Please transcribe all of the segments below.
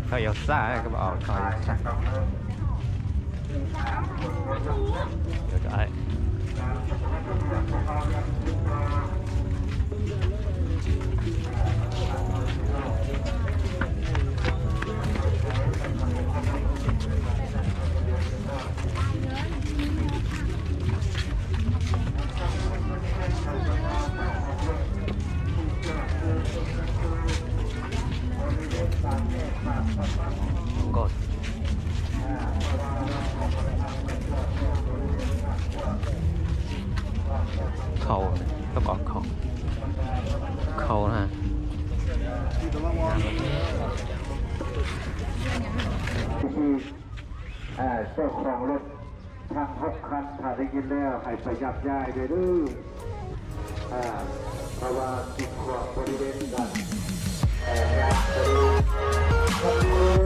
Koj yuav xab, koj koj yuav xab. Nkauj. Khau, tau kom khau, khau na. เจ้าของรถทั้งหกคัน ถ้าได้ยินแล้วให้ประหยัดย้ายด้วยเด้อ อ่า เพราะว่าสิ่งของบริเวณด้าน เอ่อ งานบริเวณ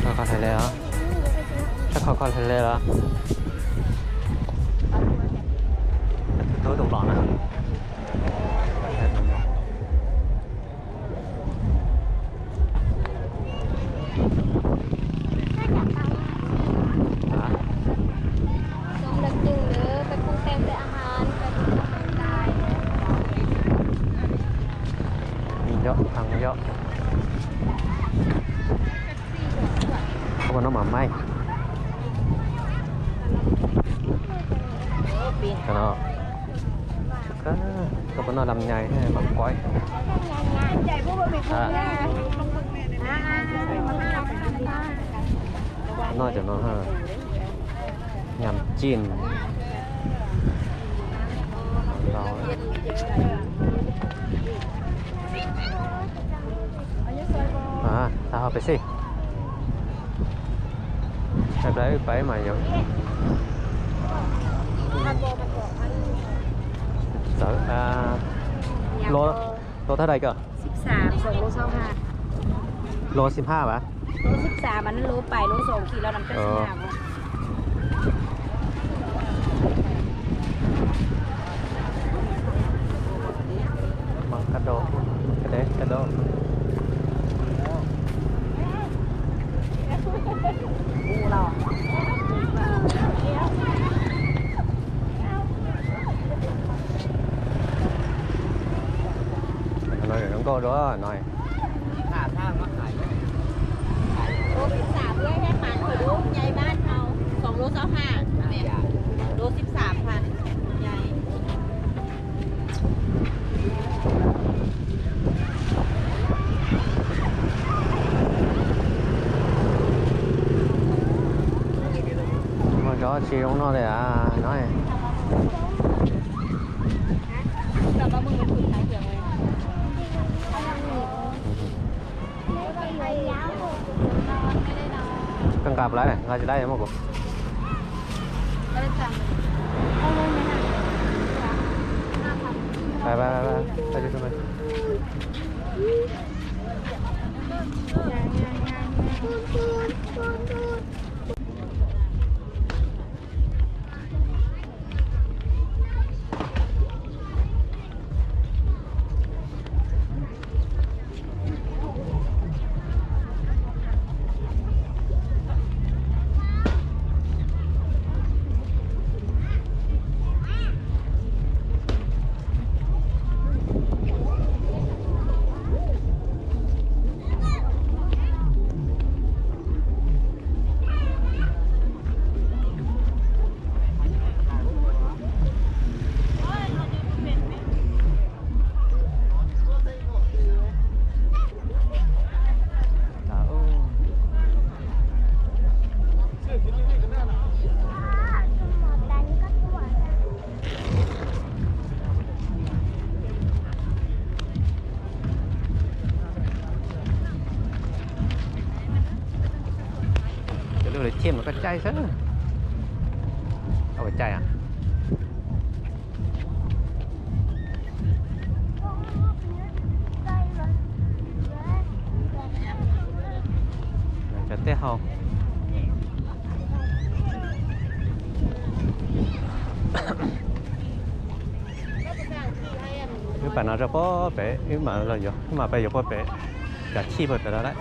Koj kho hais li os? Koj kho kho hais li los? Tus tub tus nplog na. Hả? Sống lưng chừng nữa, cái con tem cái ahan, cái con tem. Nhìn đó, thằng đó. Không có nó mà may. Cov no, koj puas noj lam nyais mas kuaib. Noj cov no, nyam cin. Tag ho peb xij. Peb mas yuav txawv. Lô, lô thaj dais koj? Lô xib haj vas. Nkauj dua no. Lô xib xam, lô xib xam, lô xib xam pha nyais. Muaj cov tsis zoo noj li no. Koj nqa lawm, nqa tsis lawm muab kuv. Cov lub li thiaj mas koj caij xwb. Koj puas caij a? Cov teb hau. Wb pam no rau puag pem, wb mam los yuav, wb mam pais yuav puag pem. Cov chij puag pem lawm.